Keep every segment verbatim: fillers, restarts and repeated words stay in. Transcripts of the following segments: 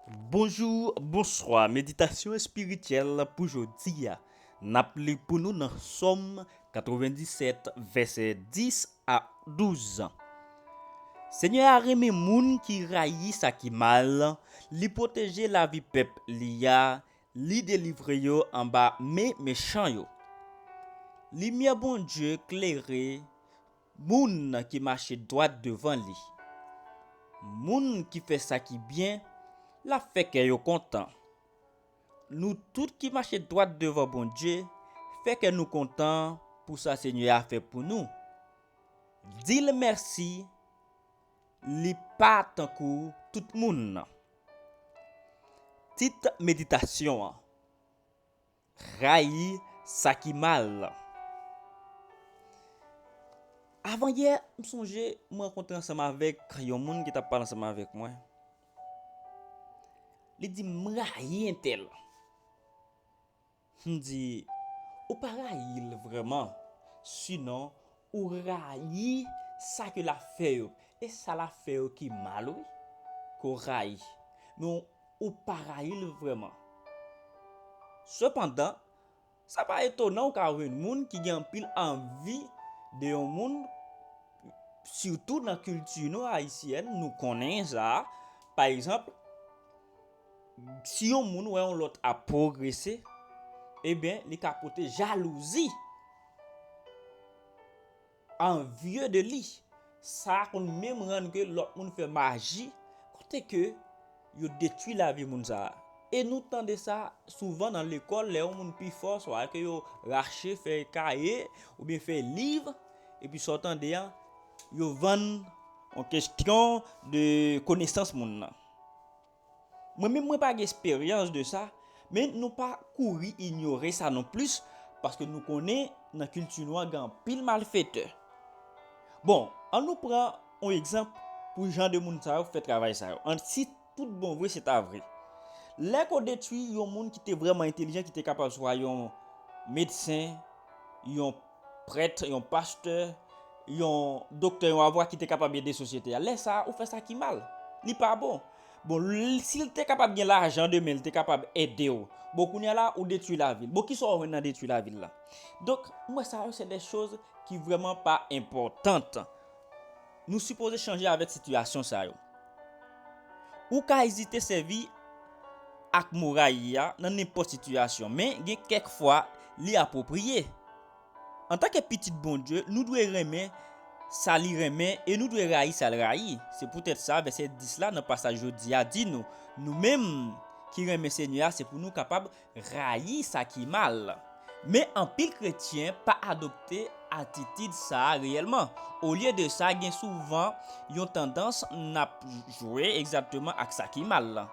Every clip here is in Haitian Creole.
Bonjou, bonswa. Meditasyon espirityèl pou jodi a. N ap li pou nou nan Sòm katrevenndisèt, vèsè dis a douz. Senyè a renmen moun ki rayi sa ki mal, li pwoteje lavi pèp li a, li delivre yo anba men mechan yo. Limyè Bondye klere moun ki mache dwat devan li. Moun ki fè sa ki byen, l ap fè kè yo kontan. Nou tout ki mache dwat devan Bondye, fè kè nou kontan pou sa Senyè a fè pou nou. Di l mèsi, li pa tankou tout moun. Tit meditasyon an: Rayi sa ki mal. Avan yè, m sonje m rankontre ansanm avèk yon moun ki t ap pale ansanm avèk mwen. Li di m, "M rayi entèl." M di, "Ou pa rayi l vrèman, sinon ou rayi sa ke l ap fè yo. E sa l ap fè yo ki mal, wi, ke w rayi. Men w, ou pa rayi l vrèman." Sepandan, sa pa etonan ou ka jwenn moun ki gen anpil anvi de yon moun, sitou nan kilti nou ayisyèn, nou konnen sa. Pa egzanp, si yon moun wè yon lòt ap pwogrese, ebyen, li ka pote jalouzi, anvye de li. Sa konn menm rann ke lòt moun fè maji, kote ke yo detwi lavi moun sa a. E nou tande sa souvan nan lekòl, lè yon moun pi fò, swa ke yo rache, fè kaye, oubyen fè liv, epi sa w tande a, yo vann yon kesyon de konesans moun nan. Mwen menm, mwen pa gen esperyans de sa, men nou pa kouri inyore sa non plis, paske nou konnen nan kilti nou an gen anpil malfetè. Bon, ann nou pran yon egzanp pou jan de moun sa yo fè travay sa yo. An, si tout bon vre, se ta vre. Lè ke w detwi yon moun ki te vrèman entelijan, ki te kapab swa yon medsen, yon prèt, yon pastè, yon doktè, yon avoka ki te kapab ede sosyete a. Lè sa a, ou fè sa ki mal. Li pa bon. Bon, l-, si l te kapab gen lajan demen, l te kapab ede w. Bon, kounye a la, ou detwi lavi l. Bon, kisa w jwenn nan detwi lavi l la? Donk, m wè sa yo, se de choz ki vrèman pa enpòtan. Nou sipoze chanje avèk sitiyasyon sa yo. Ou ka ezite sèvi ak mo rayi a nan nenpòt sitiyasyon, men gen kèk fwa li apwopriye. Antanke pitit Bondye, nou dwe renmen sa li renmen e nou dwe rayi sa l rayi. Se poutèt sa, vèsè dis la nan pasaj jodi a di nou, nou menm ki renmen Senyè a, se pou nou kapab rayi sa ki mal. Men anpil kretyen pa adopte atitid sa a reyèlman. Olye de sa, gen souvan yon tandans n ap jwe egzakteman ak sa ki mal la.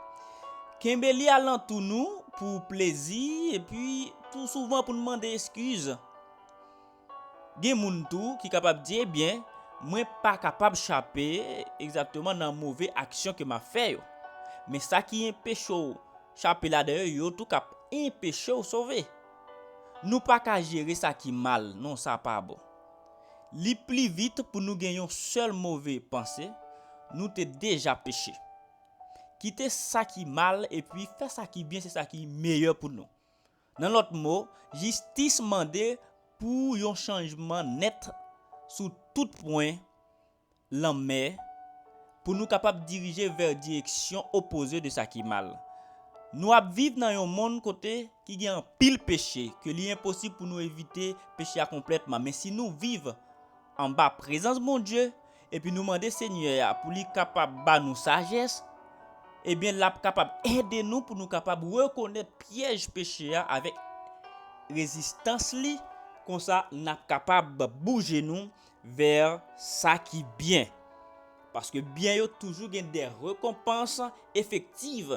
Kenbe li alantou nou pou plezi, epi tou souvan pou n mande eskiz. Gen moun tou ki kapab di, "Ebyen, mwen pa kapab chape egzakteman nan move aksyon ke m ap fè yo." Men sa ki enpeche w chape ladan yo, yo tou k ap enpeche w sove. Nou pa ka jere sa ki mal, non, sa pa bon. Li pli vit pou nou gen yon sèl move panse, nou te deja peche. Kite sa ki mal epi fè sa ki byen, se sa ki meyè pou nou. Nan lòt mo, jistis mande pou yon chanjman nèt sou tout pwen lanmè, pou nou kapab dirije vè direksyon opoze de sa ki mal. Nou ap viv nan yon monn kote ki gen anpil peche, ke li enposib pou nou evite peche a konplètman. Men si nou viv anba prezans Bondye, epi nou mande Senyè a pou li kapab ba nou sajès, ebyen, l ap kapab ede nou pou nou kapab rekonèt pyèj peche a avèk rezistans li. Konsa, n ap kapab bouje nou vè sa ki byen. Paske byen yo toujou gen de rekonpans efektiv,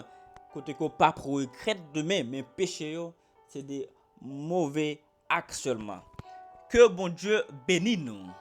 kote ke w p ap regrèt demen, men peche yo, se de move ak sèlman. Ke Bondye beni nou.